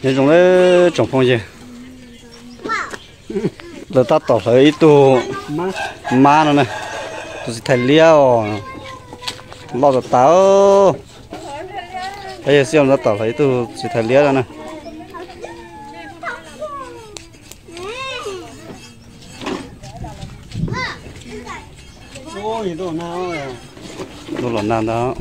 Nyob zoo tsoom phooj ywg, lawv tab tom hlawv ib tug mab no na, tus txiv thais liab os, loj tas tas. Peb yawg xib hwb tab tom hlawv ib tug txiv thais liab no na. Ntuj los nag ntag.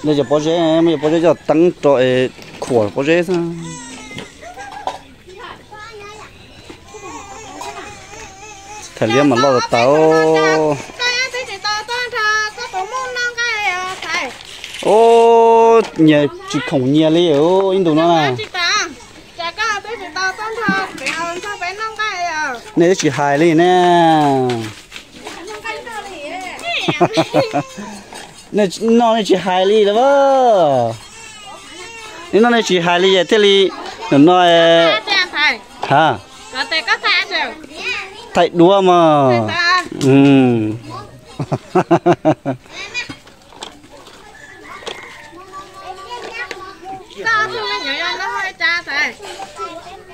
Nej cov pob zeb, muab cov pob zeb coj teeb rau es khuam pob zeb xwb. Thais liab mas loj tas tas. Ub, nyias tsis khoom nyias li ib ntus no na. Nej twb tsis hais li ne. Nej noj nej tsis hais li lawm. Nej noj nej tsis hais li es thiaj li no. Ha, thaij duab mas.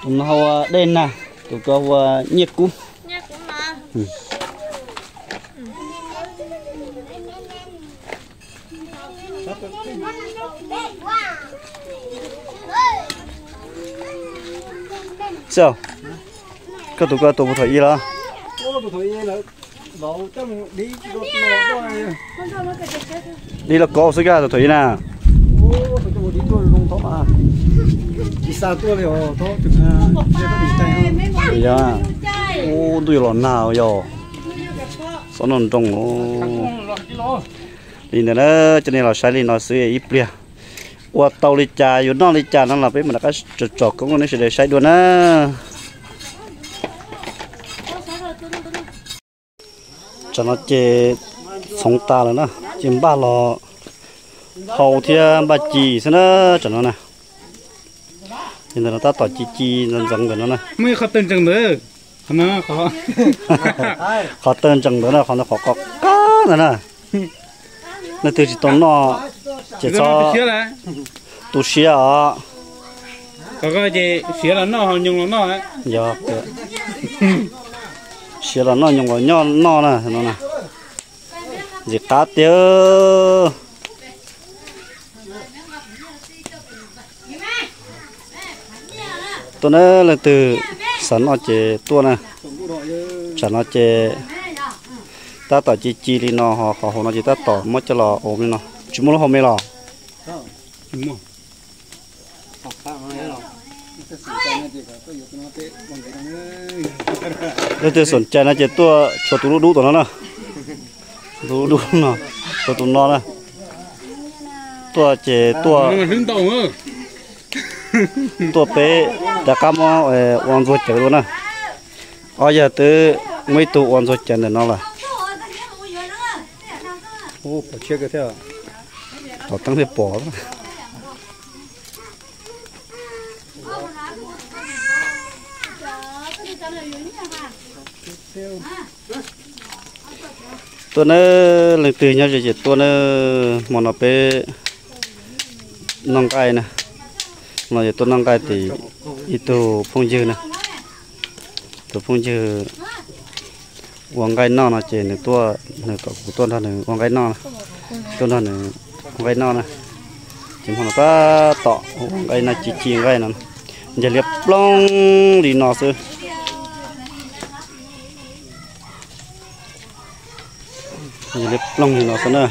Tus no hu ua Dej Nag, tus ko hu ua Nyiaj Kub. Xwb, koj tus ko tus puas thaum i los? Dib los kov xwb koj tus thaum i na. Ub, ntuj yuav los nag yog, xob noj nroo. Li ntawd na, coj nej los saib li no xwb ib pliag. Ua tau li cas yuav noj li cas no los peb mam rov qab tsom tsom koob rau nej sawv daws saib dua na. Tsam no ces txhoov tas lawm na, ces npaj los hau thiab npaj ci xwb na tsam no na. Li ntawd no tab tom ci ci ntxeev ntxeev ntawm no na. Muaj ib qhov taw ntsees ntawd, qhov taw ntsees ntawd na, qhov ntawd qhov qab qab ntawd na. Leej twg tsis tau noj ces txhob tu siab os. Siav los noj nyoos los noj, nyoos los noj na no. Ntxim qab tiag. Tuaj na, leej twg xav noj ces tuaj na. Tsam no ces tab tom ci ci li no, ho qhov hauv no ces tab tom muab coj los ua li no. Tsis muaj lub hau me los? Leej twg xoom cai no ces tuaj tshuav tus lub dub tom no na. Tus lub dub no, tshuav tus no na. Tuaj ces tuaj, tuaj peb rov qab muab ua ntxuag cawv dua na. Ob yawg twb muaj ib tug ua ntxuag cawv ntawm no lawm. Tom teeb thiaj pom. Tuaj na, leej twg nyob ze ces tuaj na, hmo no peb noj nqaij na. No yog tuaj noj nqaij tim ib tug phooj ywg na. Tus phooj ywg ua nqaij noj no ces nws tuaj, nws kom kuv tuaj nrog nws ua nqaij noj, tuaj nrog nws ua nqaij noj na. Ces hmo no tab tom ua nqaij noj, ci ci nqaij no, ncaig liab ploog li no xwb. Ncaig liab ploog li no xwb na.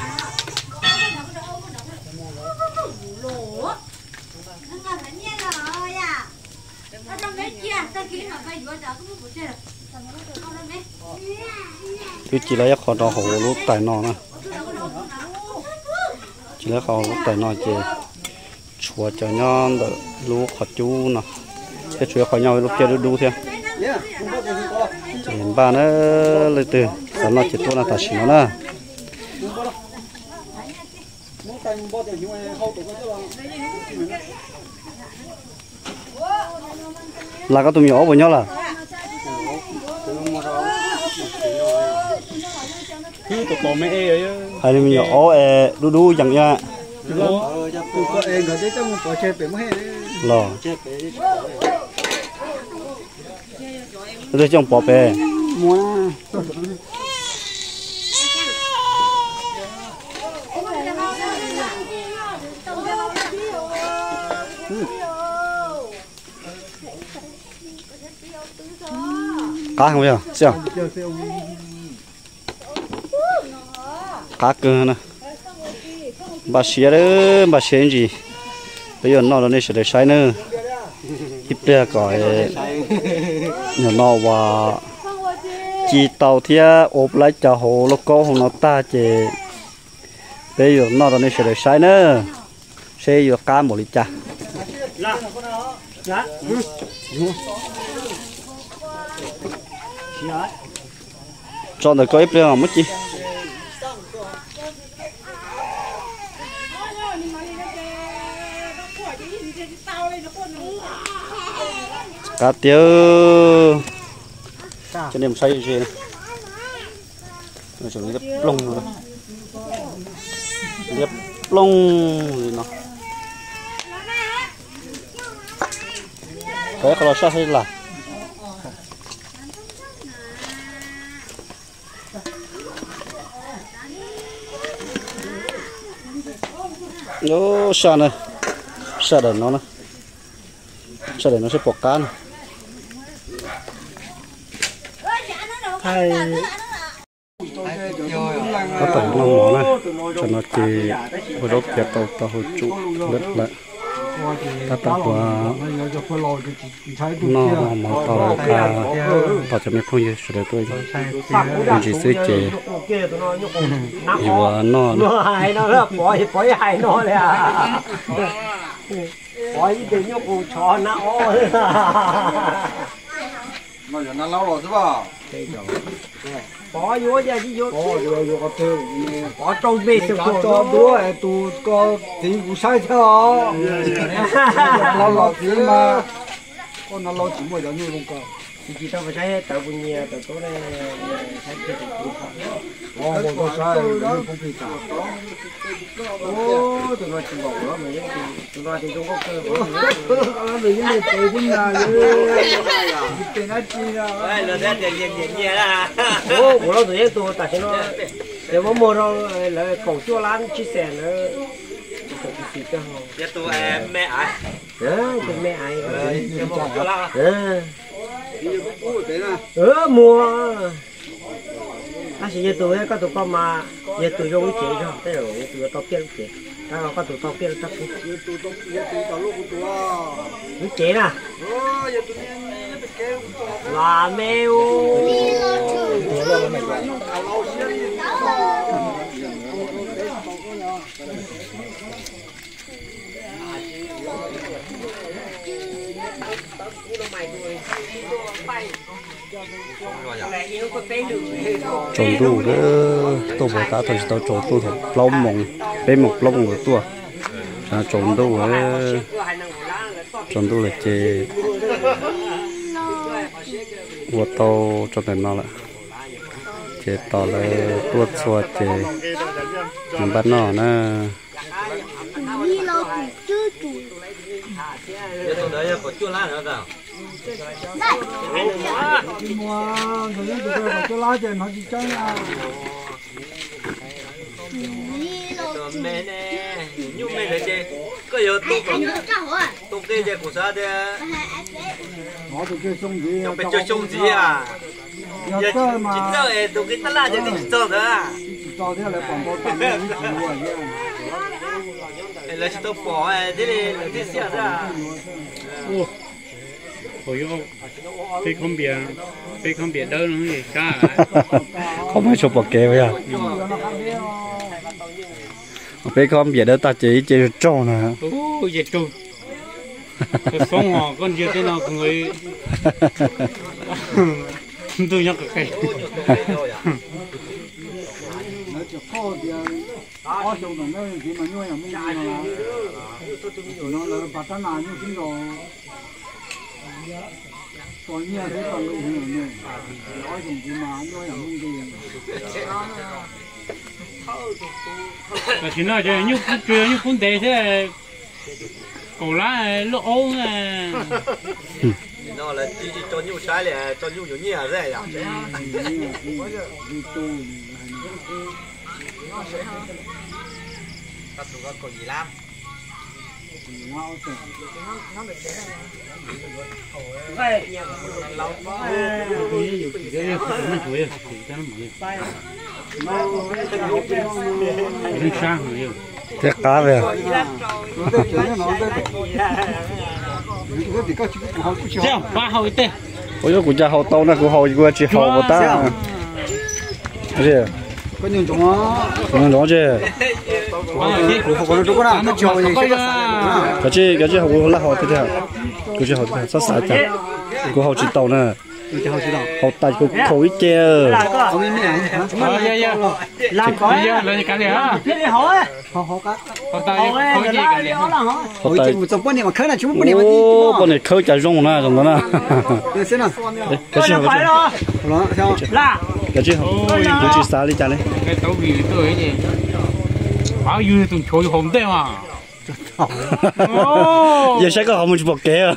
Twb ci lawv ib qho rau hauv lub tais no na. Ci lawv ib qho hauv lub tais no ces tshuav cov nyob ntawm lub qhov cub no, thiab tshuav ib qho nyob lub phiab dub dub thiab. Ces npaj na, leej twg xav noj ces tuaj no tam sim no na. Las koj tus me nyuam ob puas nyob lawm? Hais li me nyuam aub es dub dub yees ib los. Coj pov pem. Qab heev yog xij. Qab kawg na. Npaj siab, npaj siab ib ntsis, peb yuav noj rau nej sawv daws saib na. Ib pliag kom nyuam no uas ci tau thiab ua lab cov hauv lauj kaub hauv no tag ces peb yuav noj rau nej sawv daws saib na, seb yuav qab npaum li cas. Tso ntawm ko ib pliag muab ci. Qab tiag. Coj nej mus saib ze ze. Liab ploog, liab ploog li no. Kov ib qho los saj saib lam. Saj na, saj daim no na, saj daim no seb puas qab na. Tab tom noj mov na, tam no ces ua zaub piav tau tau hauv tsum lawm. Tab tom ua noj mov tau lawm, thov cov me phooj ywg sawv daws tuaj ua ntsis xwb ces yuav noj. Pov yuav, pov rau npe xwb, koj tso duab es tus ko txiv kuv saib thiab os. Los los txiv mas, koj no los tsis muaj cov nyuj zoo ko. Tsis tau saib tawv puas nyias tawv tub ne, saib kiag tus kuv. Ua ua koj saib poob plig tas. Tus no tsis npaum kuv los mas yeej, tus no ces zoo nkauj kawg. Los mas yeej tsis tau tib na, tsis pem dab tsi. Kuv los tus yeej tus tam sim no ces muab muag rau lawv kaum cuaj lab tsib xees lawm. Tus me ais, tus me ais, muag. Tab sis yog tus koj tus koj mas yog tus zoo lub cev zog, tej zaum yog tus yuav tau piaj lub cev, tab koj tus tau piaj lub tsob pub. Lub cev na. Las me u. Tsaus ntuj, tuaj puag ta thaum tsis tau tsaus ntuj, thaum plaub moos, peb moos plaub moos lawv tuaj. Tsaus ntuj, tsaus ntuj lawm ces ua tau tso ntawm no lawm. Ces tos lawv tuaj txhua ces npaj noj na. Nyuj me ntawd ces koj yuav tu qe ces kuv xav tias pes tsawg xyoo ntxiv a. Yog tsis txawj es tus qe tab laj ces koj tsis txog ntawd. Lawv tsis tau pom thiaj li lawv thiaj xiam xwb. Peb khob npias, peb khob npias dawb no sab. Qhov muaj ib tsuas pom kev yog. Peb khob npias dawb tag ces ib ce raug na. Ces raug. Foob os, koj ntsia tej no kuv ntuj nyob qis qis. Ob xyoo tom ntej ntxiv mas nyuaj yam muaj no, tam sim no lawv pas rab nas nyuaj sib nraus. Tam sim no ces nyuj kub, nyuj kub ntev thiab, kaum lab lub aub na. Thiab qab li. Pab haus ib teg. Ua yuav kuv cas haus tau na, kuv haus kuv tsis haus ua tab. Kuv ntsoov tsis. Kav tsij, kav tsij haus, kuv laj haus tiag tiag. Kuv tsis haus, txhob xav cas. Kuv haus tsis tau na. Haus tas kuv khaus ib ce. Haus tas, poj niam khawb cas zoo na, zoo ntawd na. Kav tsij haus, kav tsij haus, kuv tsis xav li cas li. Yog saib koj haus mus tsis pom kev.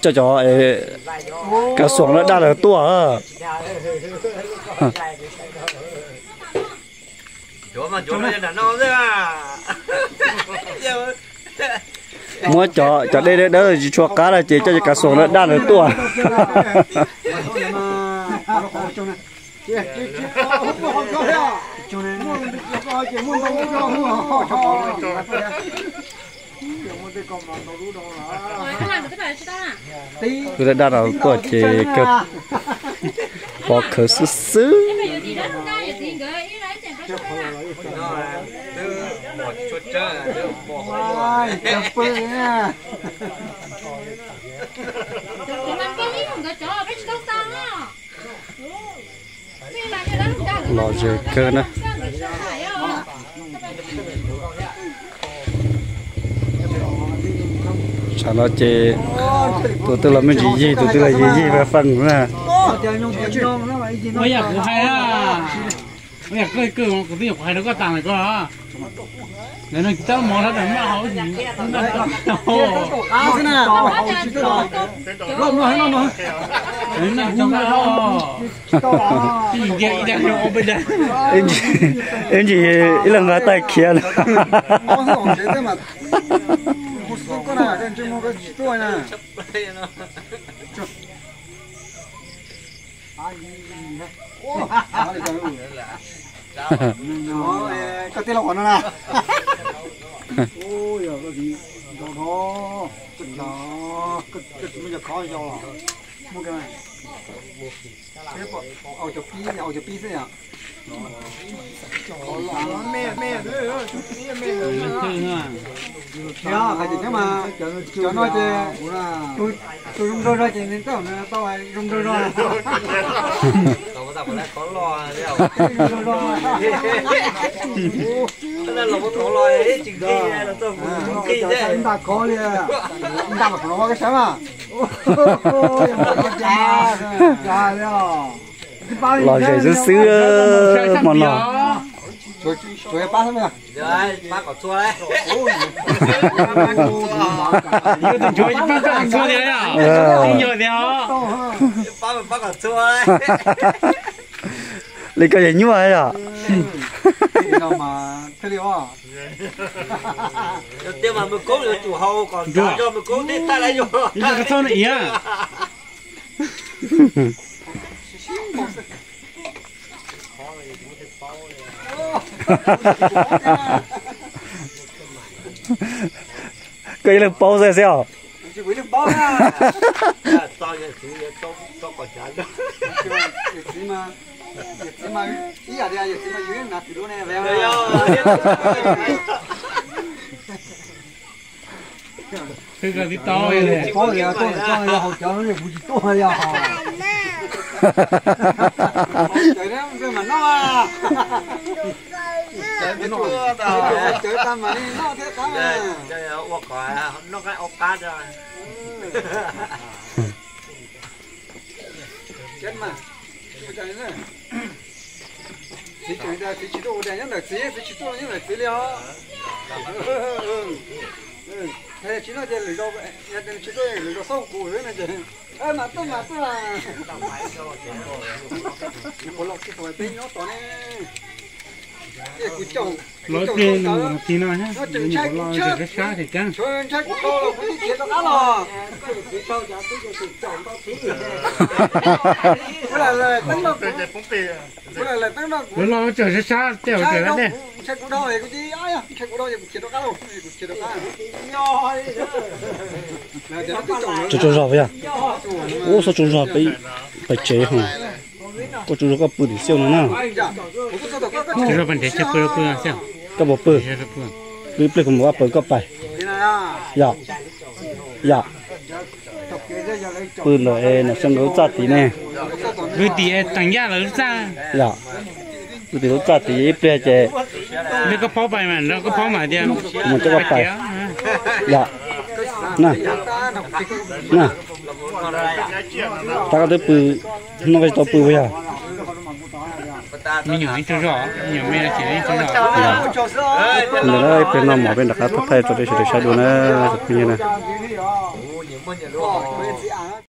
Coj cov kav xoom daj daj lawm tuaj. Muab cov dej dawb dawb tsis tshua qab lawm ces coj cov kav xoom daj daj lawm tuaj. Kuv daj daj no tuaj ces kawg pov khawv xwb xwb. Los ze kawg na. Tsam no ces tus twg los me ntsis yig, tus twg los yig yig feej na. Ua yam kuv hais na, ua yam koj kawg kuv twb nyuam qhuav hais rau koj tas lawm ko. Lawv no tsis tau mov hov, noj hauv, noj tsis tau. Ib ntsis ib leeg nqa tais khiav na. Koj tij laug qhov no na. Koj tsis muaj cov khov yau los muaj, au cov pib, au cov pib xwb yom. Hais tias mas cov no ces tus zoo nraug zog ces nws txawj tau zoo nraug zog. Nta khov li, nta mas qhov no ua koj saib mas. Los zem xwb xwb hmo no. Tsuav pab kom txhua. Tsuav tias, tsuav tias. Li koj yog nyuaj yom. Tias mas Mws Koob yuav tsum haus kom nrov zog, Mws Koob thiaj thaij lawv yog. Koj ib leeg paub xwb xwb os. Twb kawg tib tau li. Paub tias tuaj txog yog haus cawv, kuv tsis tuaj li os. Haus cawv mas noj. Cawv tas mas noj thiab qab. Ua qab, noj qab ua qab. Txiv tseem tias txiv tsis tuaj ua dais nyob ntawm txiv, txiv tsis tuaj nyob ntawm txiv li os. Tsis noj ces lwm zaus, yog tias tsis tuaj lwm zaus xauj kuv xwb no ces, mas tuaj mas tuaj. Peb nyob tod ne. Lawv tiag, ntawd no, ntshai kuv sab sab thiab, ntshai kuv dhau los kuv twb khiav rov qab los. Kuv lam lawm teeb no, kuv lam lawm teeb no, kuv lawv los tseem sab sab tej hauv tseem sab dej. Ntshai kuv dhau, kuv ntshai kuv dhau es kuv khiav rov qab los, kuv khiav rov qab. Tsaug tsaug zog puas yog? Ub, tsaug tsaug zog peb pais tsev ho. Koj tsaug zog koj pw tim xyooj no na. Tsaug zog pais nrhiav chaw pw pw xwb. Koj puas pw? Pw ib pliag kuv mus pw koj pais. Yom, yom. Pw ntawm es Nom Xyooj nkawd lub txaj tid ne. Pw tim Teem Yaj lawv lub txaj. Yom, pw tim lub txaj tid ib pliag ces. Nrog koj phaub pais mas, nrog koj phaub mas tias. Kuv mus coj koj pais. Yom, na, na. Tab koj twb pw, hnub koj tsis tau pw puas yog? Me nyuam ib tsaug zog, me nyuam me no ces ib tsaug zog. Ntawm no ib pliag no mov peb rov qab thaij tso rau sawv daws saib dua na, cov phooj ywg na.